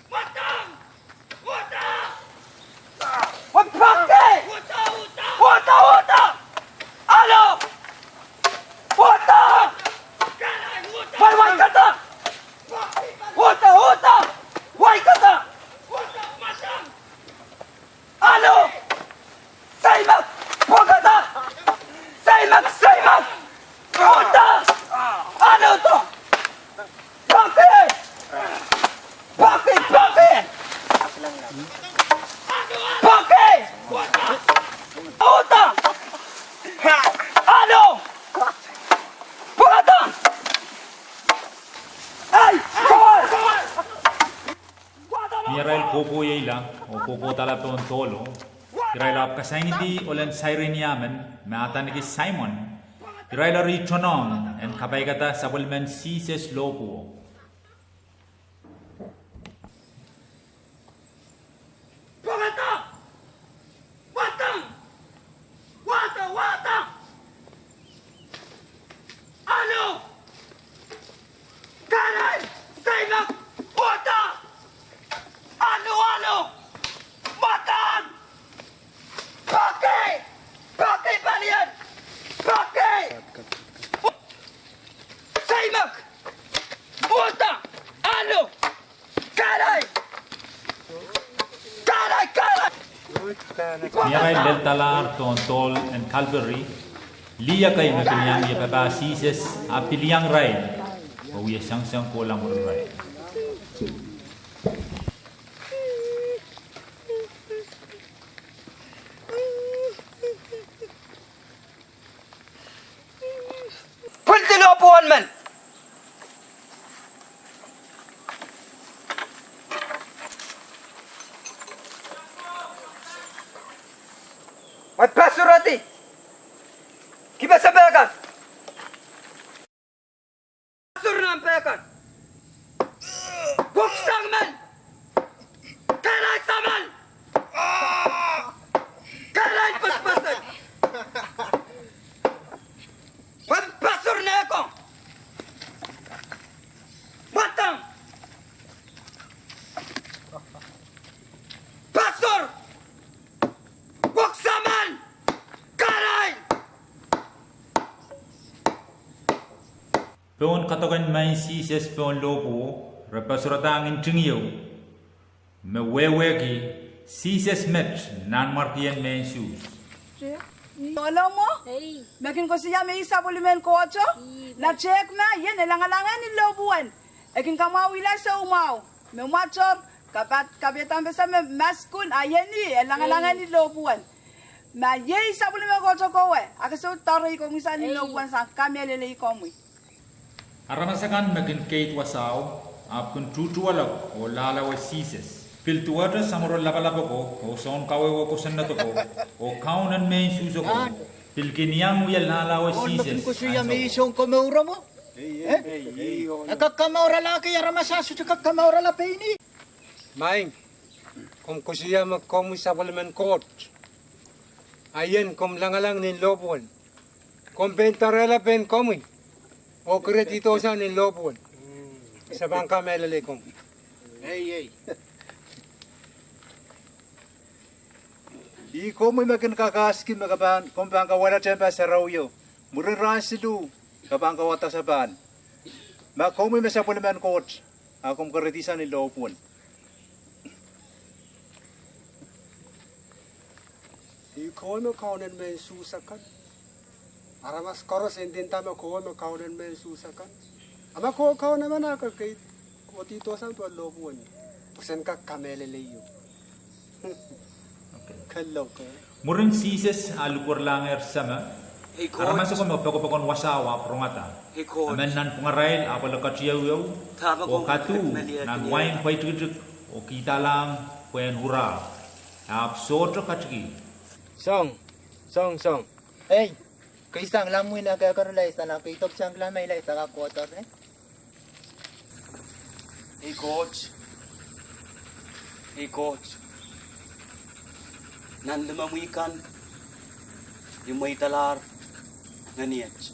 Wada! Wada! Wada! Wada! Wada! Alo! Wada! Wai, wai kata! Wada! Wada! Wai kata! Alo! Seiloak! Pwakada! Seiloak! Seiloak! Wada! Alo, wada! Poaki! Poaki, poaki! Poaki! Wada! Alo! Pwakada! Ei! Kawai! Ni arail kohkohieila oh kohkohdahla pohn dohlo, irail ahpw kasangidi ohlen Sairini men, me adaneki Saimon. Irail eri tonong en kapaikada sapwellimen Sises lohpwuo. Pwakada! Wada! Wada, wada! Alo! Kahrehda! Seiloak! Wada! Alo, alo! Wada! Poaki! Poaki palien! Poaki! Seiloak! Wada! Alo! Kahrehda! Kahrehda, kahrehda! Ni arail leldalahr pohn dohl en Kalvari, lih ekei me pil iang ie papah Sises ahpw pil iang irail oh wie sengiseng kohla mwurin irail. Pwildi lohpwuo men. Mwein pasuredi. Kihpeseng pehkan. Pasur nan pehkan. Pwoksang men. Kahrehda samal. Kahrehda paspasen. Mwein pasur nehko. Mwadang. Pasur. Pwoksaman. Kahrehda. Pohn kadoken maing Sises pohn lohpwuo, Re pasuradahng nting ieu me wehwehki Sises met Nanmwarkien mehn Suhs. Olo mwo, me kin koasoia me ih sapwellimen Koht o, na tehk me ien e langalangehr ni lohpwuwen. E kin kamwahwihala soumwahu me mwator, kape, kapehdahng pesa me maskun, a ien ih e langalangehr ni lohpwuwen. Ma iei sapwellimen Koht o kowe, a ke sou doarei komwi sang ni lohpwuwen sang kamehlelei komwi. Aramas akan me kin keid wasao ahpw kin tuhtuwelek oh lahlahwe Sises. Pil duwehte samworo lapalap ako oh sounkawehwe kosonned ako oh kaun en mehn Suhs ako pil kin iang wia lahlahwe Sises. Maing, komw koasoia me komwi sapwellimen Koht, a ien komw langalang ni lohpwuwen. Komw pein doarehla pein komwi oh kiredihdo sang ni lohpwuwen. Se pahn kamehlelei komwi. Ih komwi me kin kakaski me komw pahn kawehla tehnpas sarawio mwurin rahn siluh, ke pahn kauwada sapahl. Ma komwi me sapwellimen Koht, a komw kiredihsang ni lohpwuwen. Ih kowe me kaun en mehn Suhs akan. Aramas koaros e ndinda me kowe me kaun en mehn Suhs akan. A ma kowe kaun emen, a ke keid wadihdo sang pohn lohpwuwen pwe sen kak kamehlelei ieu. Mwurin Sises ah likwerlahngehr Seme, aramas ako me pokopokon wasao ahpw rongada. Emen nanpwungarail ahpw ale ketieu ehu oh kaduh nan wain pweitikitik oh kihdalahng pwehn ura, ahpw sohte ketikih. Soang, soang, soang. Ei, kei sang lamwin ake kerala sang, kei dok sang lamwin ila sang kohdo re. Ei Koht, ei Koht, nan limomwi kan I mweidalahr ngeniet.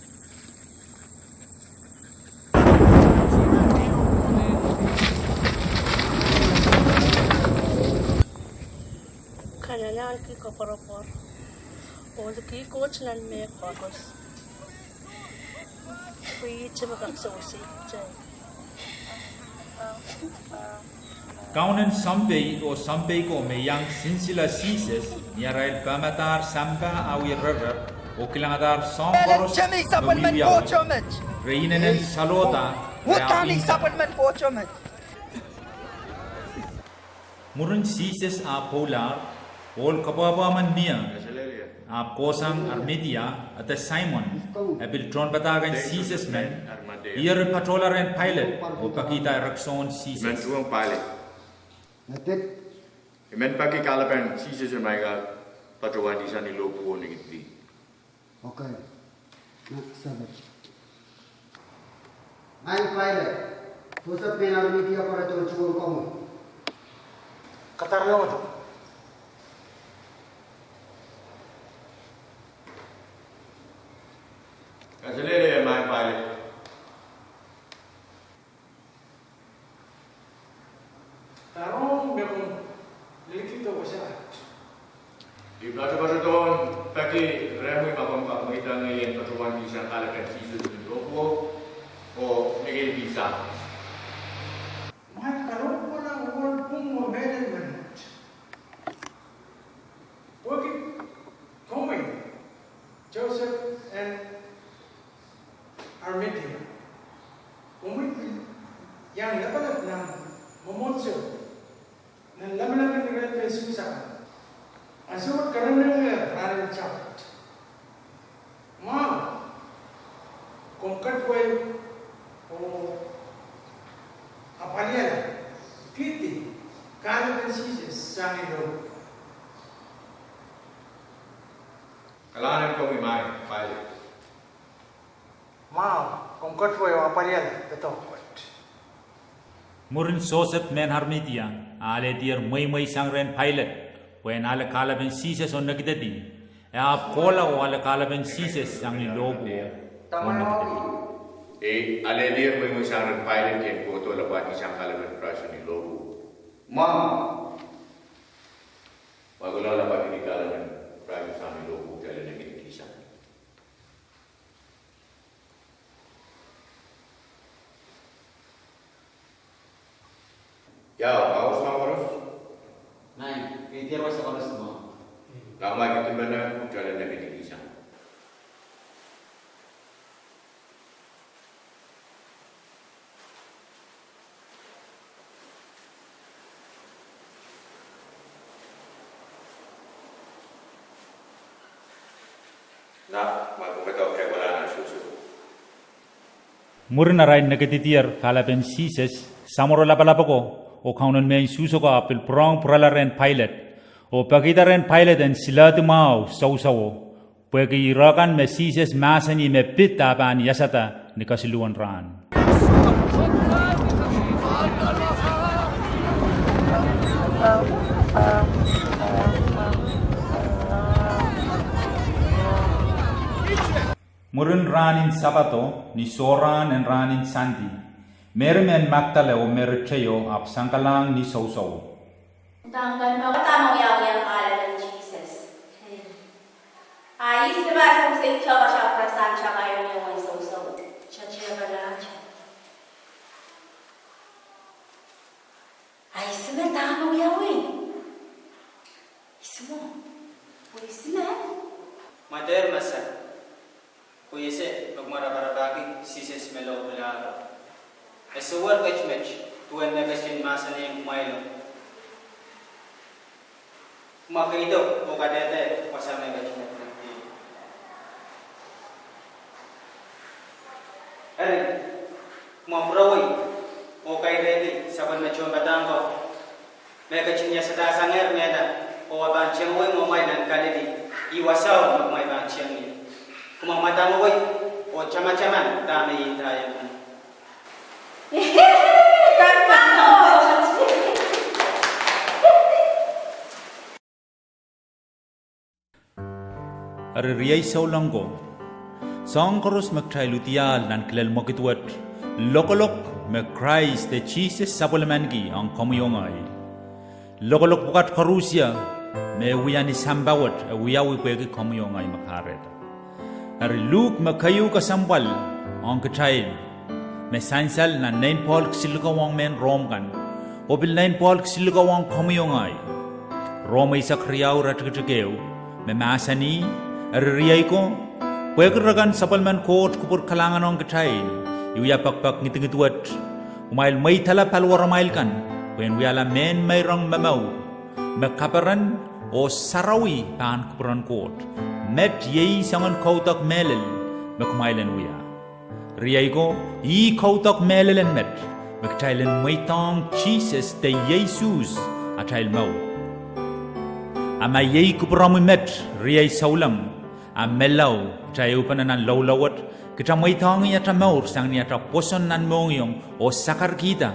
Ke anahne ahneki koapworopwor oh likih Koht nan mehkoaros. Kaun en sampei oh sampei ko me iang sinsile Sises ni arail pahmadahr sampah awi rerrer oh kilangadahr soahng koaros me wiwiawi, re inenen salohda. Mwurin Sises ah pwoulahr, ohl kapwapwa men mie, ahpw kohsang Arimatia, ede Saimon, e pil tohnpadahk en Sises men. Ih eri patohla rehn Pailet oh pekihda ereksohn Sises. I men peki kahlapen Sises en Micah patohwandi sang ni lohpwuo ni kidi. Maing Pailet, Sosep mehn Arimatia pwarodohng tuhwong komwi. Kadaralong. Kaselehlie Maing Pailet. Karonge me komw likido wasa. I patopato dohn peki rehmwi ma komw kak mweidohng ie en patohwandi sang kahlapen Sises ni lohpwuo oh nikilkihsang. Ma karonge pwoula ohl pwung oh mehlel menet. Pwehki komwi Sosep en Arimatia, komwi iang lapalap nan mwomwohdiso, nan lamalam en irail mehn Suhs akan. Ansou wet kerenleng rahn en Sapat. Mwahu, komw ketido oh apwaliala, kihdi kahlapen Sises sang ni lohpwuo. Kalahngan en komwi Maing Pailet. Mwahu, komw ketido oh apwaliala doadoahk wet. Mwurin Sosep mehn Arimatia alehdier mweimwei sang rehn Pailet pwehn ale kahlapen Sises oh nekidedi, e ahpw kohla oh ale kahlapen Sises sang ni lohpwuo oh nekidedi. I alehdier mweimwei sang rehn Pailet en kohdo lapwahdi sang kahlapen Krais ni lohpwuo. Mwahu, I kohla lapwahdi kahlapen Krais sang ni lohpwuo, kitail en nekidkihsang. Ia, mwahu soahng koaros? Nai, ketier wasa koaros mwahu. Ngamwahu kidipene, kitail en ketiket sang. Mwurin arail nekedidier kahlapen Sises, samworo lapalap ako oh kaunen mehn Suhs ako ahpw pil pwurehng pwurala rehn Pailet, oh pekihda rehn Pailet en silehdi mwahu sousouo, pwehki ire kan me Sises mahsanih me pid ah pahn iasada ni kesiluhwen rahn. Mwurin rahn en Sapado, ni sohrahn en rahn en Sande, Mery mehn Magdala oh Mery teio ahpw sankalahng ni sousouo. Dahme wiawi en kahlapen Sises? A ihs me pahn sewese tohkohte pwehn sang takaio ni wen sousouo? Ahpw ihs me dahme wiawi? Ihs mwo? Pwe ihs me? Ma dehr me sang, pwe ese me kumwa raparapahki Sises me lohpwualahro. E sohte ket met duwen me ketin mahsanihong kumwailo. Kumwa keido oh kadehde wasa me ketin met. Eri, kumwa pwurowei oh kairehki sapwellime tohnpadahk ko me ketin iasadahsangehr mehla, oh e pahn tengewei mwohmwail nan Kalili. Ih wasao me kumwail pahn teng ie. Kumwa mwadangowei oh tamataman dahme I ndaiong. Eri riei souleng ko, soahng koaros me kitail udiahl nan kilel mwekid wet, lokolok me Krais de Sises sapwellimaniki ong komwi oh ngehi. Lokolok pwukat koarusie me e wia ni sampah wet e wiawi pwehki komwi oh ngehi me kahrehda. Eri Luk me keieu kesempwal ong kitail me sansal nan nein Pohl kisinlikou ong mehn Rom kan, oh pil nein Pohl kisinlikou ong komwi oh ngehi. Rom eisek riau iretikitik ehu, me mahsanih, Eri riei ko, pwehki re kan sapwellimen Koht kupwur kalahngan ong kitail, I wia pekipek ngidingid wet, kumwail mweidala paliwaramwail kan pwehn wiahla mehn meirong momour, me kaperen oh sarawi pahn kupwuren Koht. Met iei soangen kaudok mehlel me kumwail en wia. Riei ko, ih kaudok mehlel en met me kitail en mweidohng Sises de iei Suhs atail mour. A ma iei kupwuromwi met riei souleng, a menlau, kitail ehupene nan loulou wet, kitail mweidohng atail mour sang ni atail pwoson nan mohngiong oh sakarkihda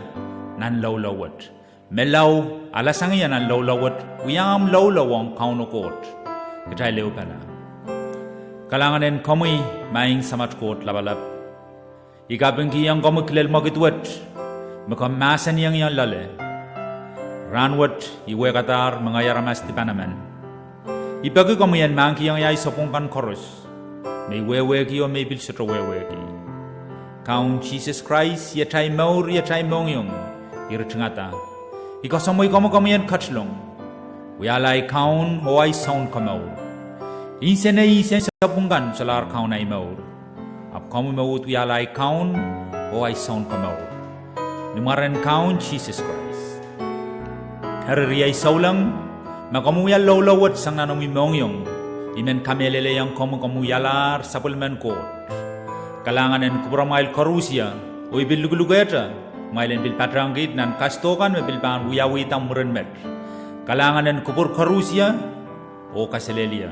nan loulou wet. Menlau, alasang ie nan loulou wet, wia ahmw loulou ong Kauno Koht. Kitail ehupene. Kalahngan en komwi, Maing Samat Koht Lapalap. I kapingkihong komwi kilel mwekid wet me komw mahsanihong ie loale. Rahnwet I wehkadahr me ngehi aramas dipan emen. I peki komwi en mahkikihong ie ahi sapwung kan koaros, me I wehwehki oh me I pil sohte wehwehki. Kaun Sises Krais, I atail mour, I atail mohngiong, I ritingada. I kasamwoh komwi, komwi en ketilong wiahla ahi kaun oh ahi sounkomour. Insenei insen sapwung kan solahr kaun ahi mour, ahpw komwi me uhd wiahla ahi kaun oh ahi sounkomour. Ni mwaren Kaun Sises Krais. Eri riei souleng, ma komwi wia loulou wet sang nan omwi mohngiong, I men kamehlelehiong komwi, komwi wialahr sapwellimen Koht. Kalahngan en kupwuramwail koarusie, oh I pil lukulukehte kumwail en pil patehng kiht nan kasdo kan me pil pahn wiawihda mwurin met. Kalahngan en kupwur koarusie, oh kaselehlie.